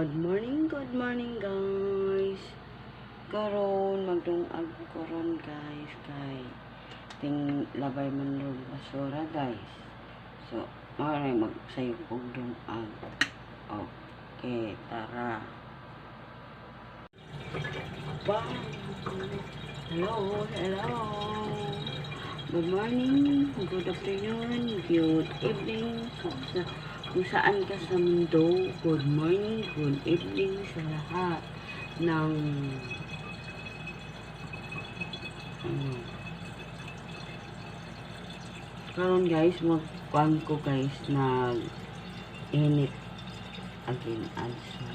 Good morning guys. Karon magdungag ko ron, guys, kay ting labay man ron basura, guys. So, maray magsayo kog dungag. Okay, tara. Bye. Hello, hello. Good morning, good afternoon, good evening. Kung saan ka sa mundo, good morning, good evening sa lahat ng ano. Karon guys, magkuan ko, guys, nag init again also.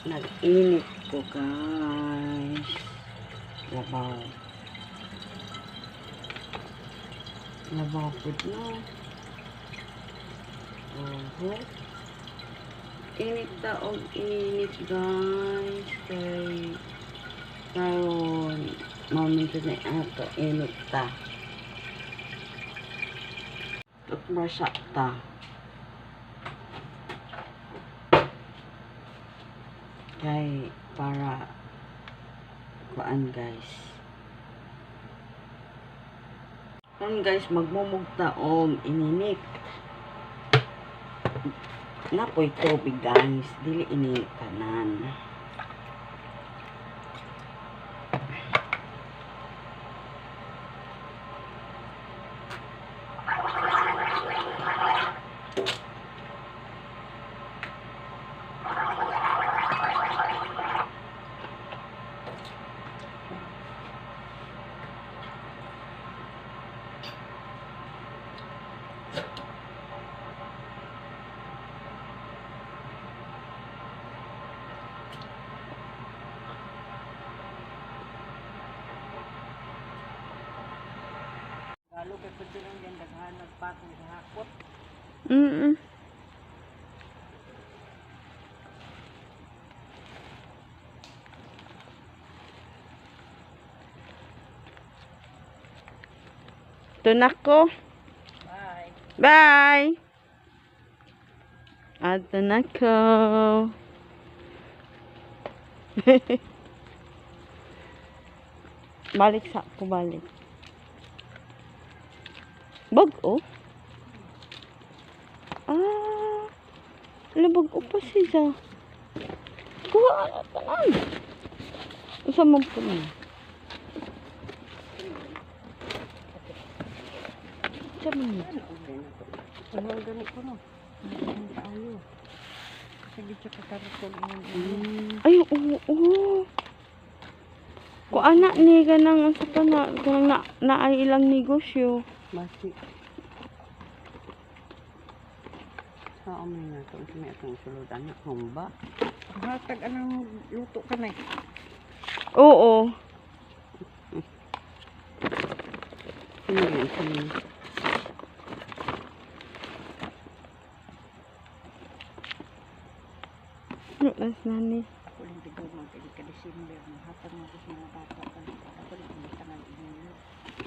Nag-init ko, guys. Labaw. Labaw po, no. Oho. Init ta og init, guys. Kay karon maminto na ato init ta. Toothbrush ta. Kay para kuan, guys. Karon guys, magmumugta og ininit. Napoy tubig, guys, dili ini tanan. Galo kay pwede lang yan daghan nagpatong sa hakot. Ito na ko. Bye. Bye! Ato na ko. Balik sa ko, balik. Bag-o? Ah, ano, bag-o pa siya. Kuha na tanan. Unsa man po niya? Unsa man niya? Ano ang gani ko no? Ano kaayo? Kasi di siya katarot Ay, oo. Ku anak ni kanang unsa pa na kanang na, naay ilang negosyo. Basi. Sa amin na ito, may atong sulod anak humba. Hatag anang luto ka na eh. Oo. Ano yan? Ano? Nas nani. Ako lang tigaw mga kay ka December. Hatag mo ko sa mga bata. Ako lang ang tangan inyo.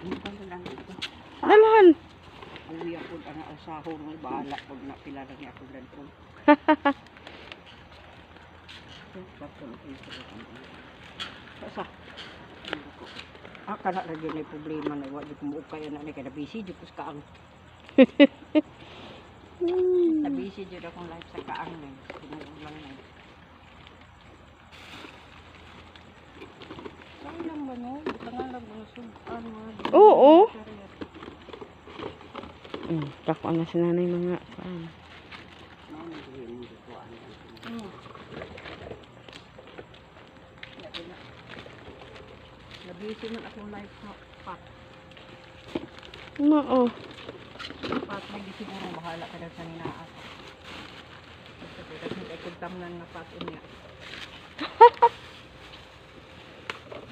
Ano ba lang ito? Dalhan. Uwi ako ang asahon mo. Bahala ko na pila lang ako lanton. Sa Ah, kana ra gyud nay problema na wa jud ko muukay ana ni kay na busy jud ko sa kaang. Na busy jud akong life sa kaang nay. Tinuod lang nay. Sayang ba no? Butangan lang mga sudan mga. Oo. Tako na si nanay mga kuan. Na busy man akong life sa pat. Oo. Pat lagi siguro bahala ka daw sa ninaas. Basta kay daghan kay kog tamnan nga pat unya.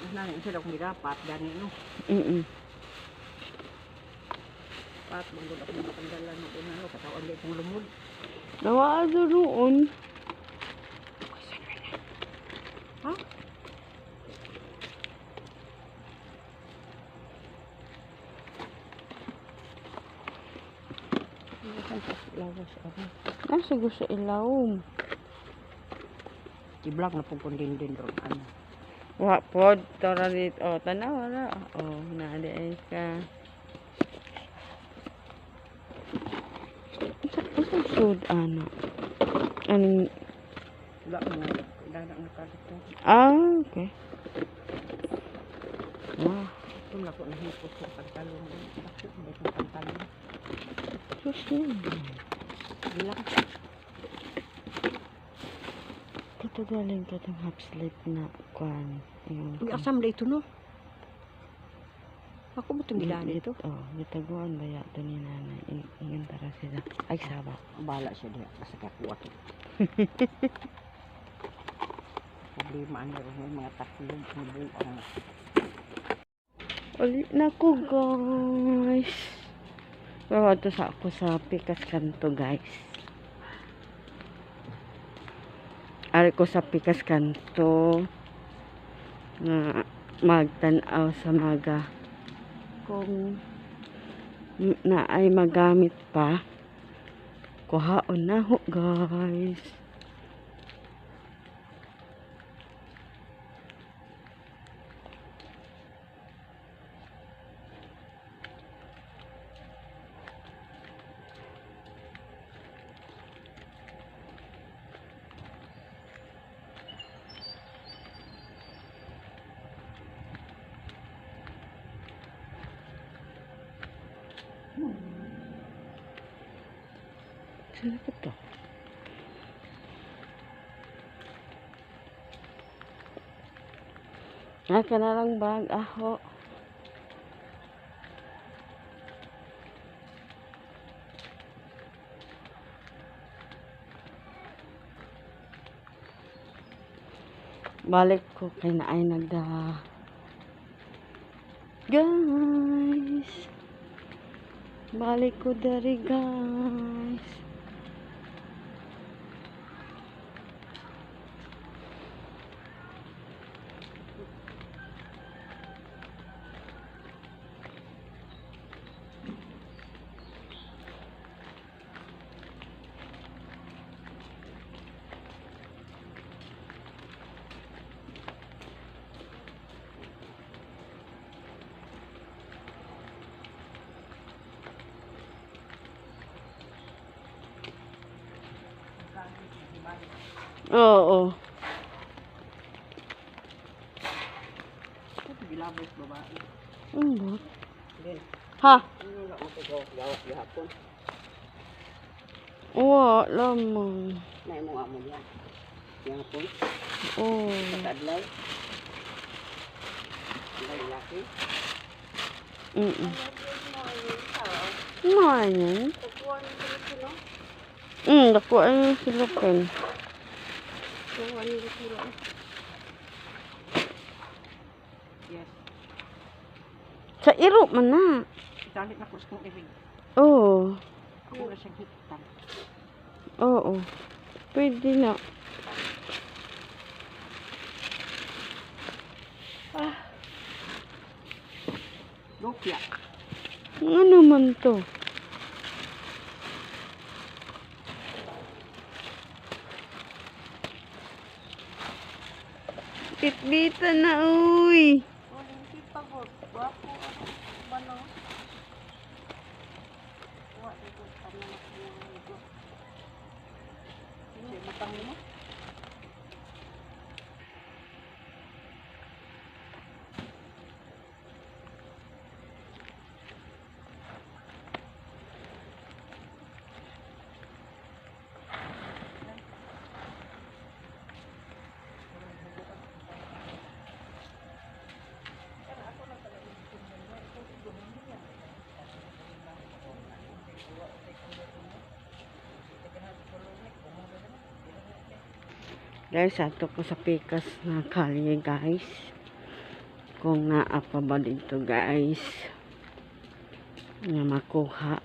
Nani sila kung girapat gani no. Pat manggod ako matanggalan no una no katawan di kong lumod. Nawa doon. Ha? Lawas ako. Nasa gusto ilawom. I-vlog na pud kong din ron. Ano? Wa pod tora dito. Oh, tanaw ra. Oh, naa di ay ka. Unsa sud ana? Aning Wala mo na. Dana nga kalito. Ah, okay. Wow. Ito na ko nahipos kong pantalon. Dako ba itong pantalon? Sus na. Bilang. Kato galing katong half sleep na kwan. Ingon Uy, ko. asam na ito no? Ako ba itong gilaan ito? Oh, gitaguan ba yato ni nanay? Ingon tara sila. Ay, saba. Bahala siya diha. Basta kakuha to. Problema ano rin may mga taklog na buang. Uli na ko, guys. Pero to sa ako sa Pikas Kanto, guys. Ari ko sa Pikas Kanto nga magtan-aw sa maga kung na ay magamit pa, kuhaon na ho, guys. Saan ba to? Ah, kanarang bag. Aho. Balik ko kay naay nagda. Guys. Balik ko dari, guys. Oo. Ito gilabos babae. Ano? Din. Ha? Ano na ako gawas gihapon? Wa lamang. Na imong amo niya. Gihapon. Oo. Sa adlaw. Adlaw laki. Morning. Dako ay silupin. Yes. Sa iro man na. Italit na ko sa kong ibig. Oo. Ako na siyang hitam. Oo. Pwede na. Lumpia. Ano man to? Bitbita na, uy. Guys, ato ko sa pikas na kalye, guys. Kung naa pa ba dito, guys. Nga makuha.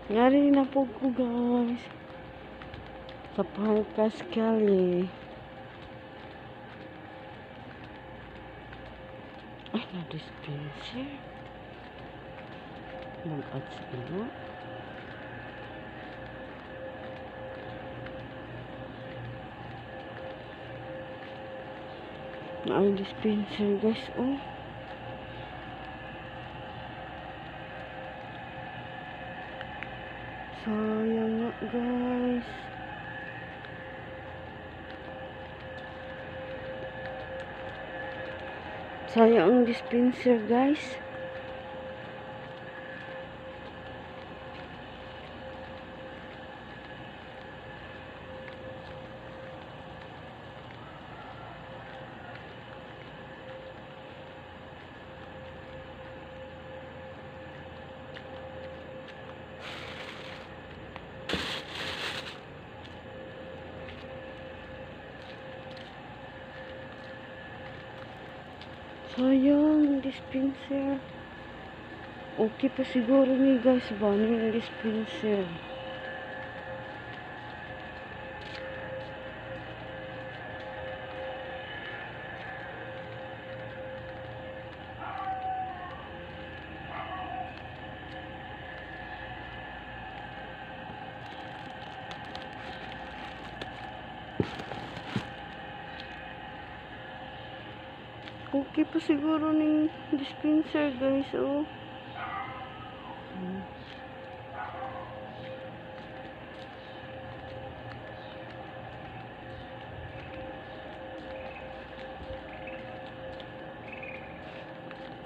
Ngari na po ko guys sa Parkas Kalye. Ay, na dispenser. Mag-add sa ina. Ay, dispenser guys, oh. Sayang nga guys. Sayang ang dispenser guys. Sayang, dispenser. Okay pa siguro ni guys ba ni dispenser. Okay pa siguro ning dispenser guys, oh.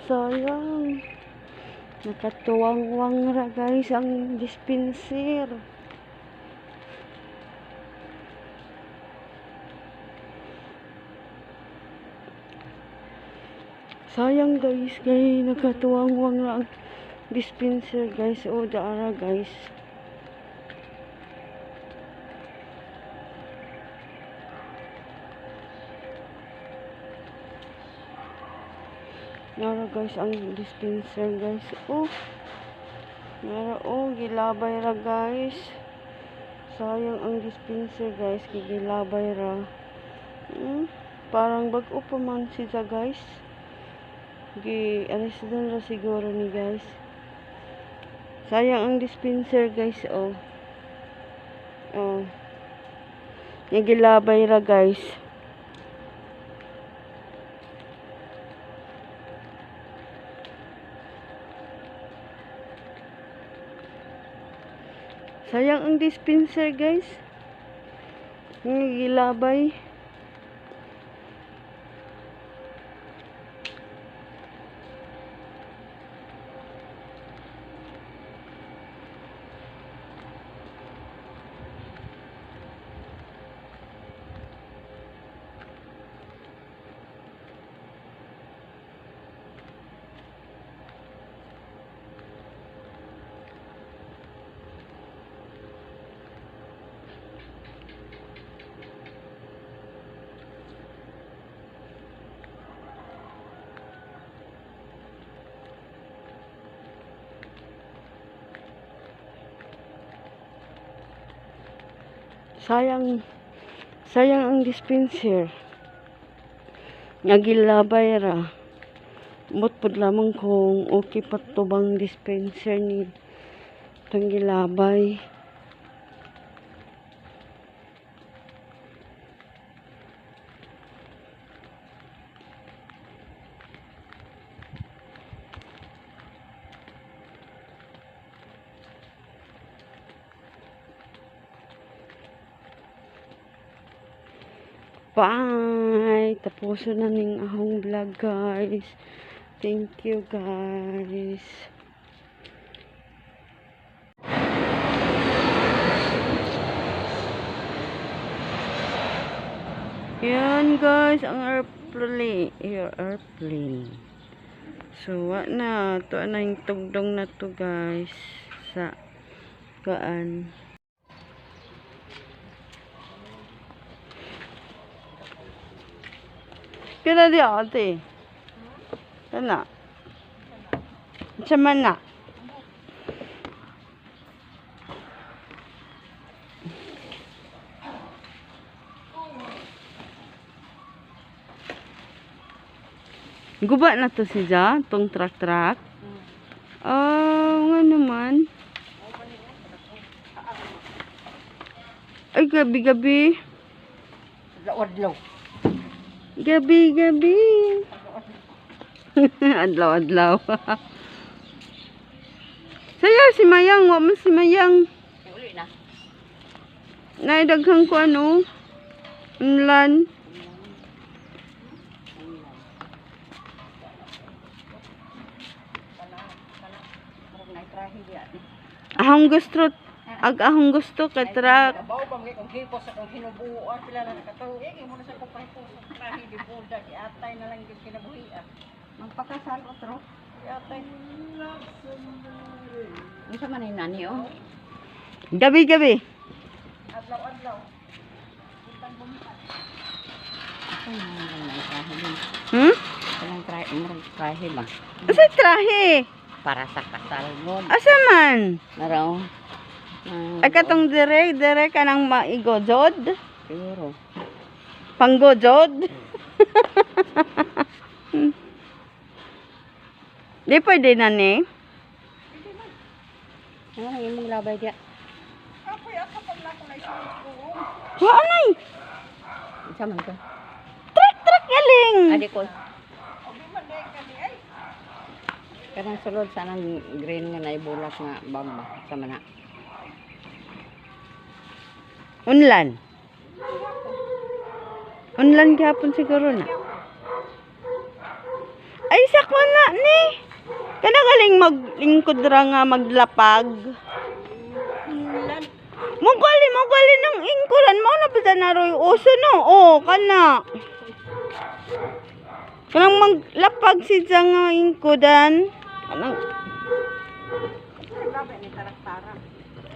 Sayang. Nakatuwang-wang ra guys ang dispenser. Sayang guys, kay nakatuwang-wang ra ang dispenser guys. O daara guys. Nara guys ang dispenser guys. Oh. Nara oh, gilabay ra guys. Sayang ang dispenser guys, kay gilabay ra. Parang bag-o pa man siya guys. Gi-arrest ra siguro ni guys. Sayang ang dispenser guys, oh. Oh. Nagilabay ra guys. Sayang ang dispenser guys. Nagilabay. Sayang, sayang ang dispenser. Nagilabay ra. Mutpod lamang kung okay pa to bang dispenser ni itong gilabay. Bye! Tapusin na ning ahong vlog, guys. Thank you, guys. Yan, guys, ang airplane. Airplane. So, wa na. Ito na yung tugdong na to, guys. Sa kaan. Kaya di ate. Kana. Sa man na. Guba na to si Ja, tong truck-truck. Oh, nga naman. Ay, gabi-gabi. Adlaw. Gabi-gabi. Adlaw-adlaw. Saya si Mayang, wa man si Mayang. Uli na. Naidaghan ko ano. Unlan. Ahong gusto, ag ahong gusto kay truck. Abaw bang kung hipos akong hinubuan pila na nakatuig mo na sa kong pahipos sa trahe di bulda giatay na lang gyud kinabuhi ah. Magpakasal otro. Giatay. Unsa man ni nani oh? Gabi-gabi. Adlaw-adlaw. Hmm? Kanang trahe, murag trahe ba? Asa trahe? Para sa kasal mo. Asa man? Naraw. Ay katong dire, dire ka nang maigojod? Siguro. Panggojod? Di pwede na ni. Ano ang imong labay diya? Wa anay. Unsa man ka? Truck truck galing. Adi ko. Kanang sulod sa nang green nga naibulak nga bag ba? Sa mana. Unlan. Unlan gihapon siguro na. Ay sakwa na ni. Kana galing maglingkod ra nga maglapag. Mugali mugali ng ingkuran mo na ba naroy uso no? Oh, kana. Kanang maglapag si nga ingkudan. Kanang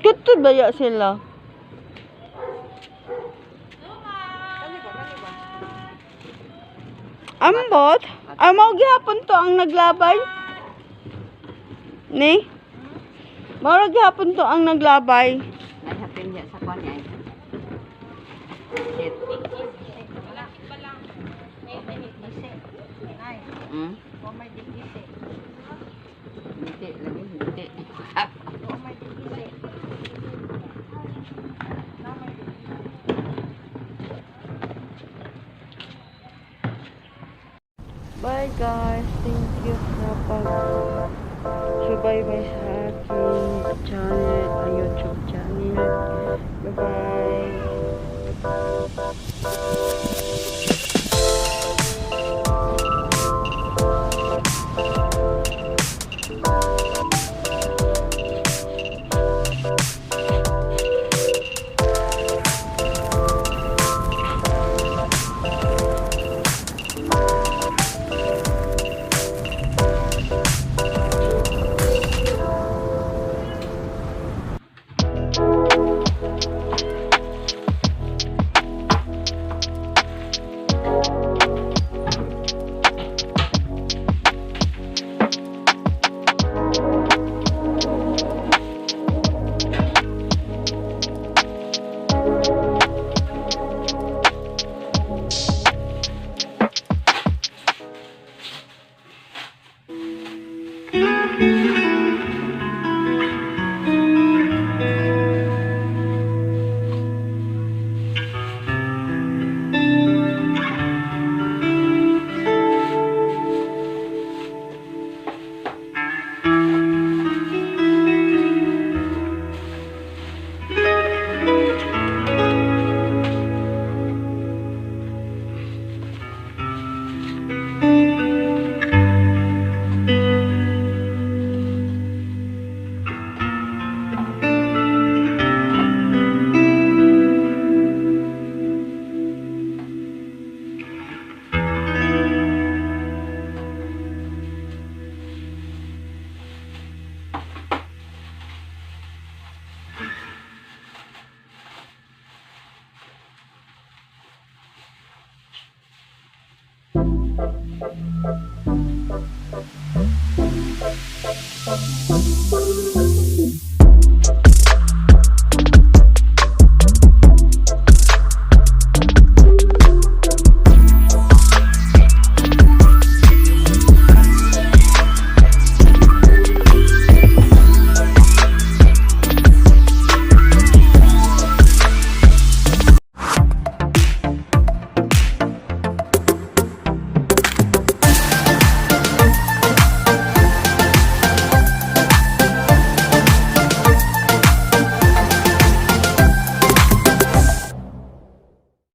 Kutod ba ya sila? Ambot? Ay, mao gihapon to ang naglabay. Ni? Mao gihapon to ang naglabay. May hapin diya sa kwan ay. Shit. Hmm? Binti lagi, binti. Bye guys. Thank you sa pag subaybay sa aking channel, YouTube channel. Bye-bye.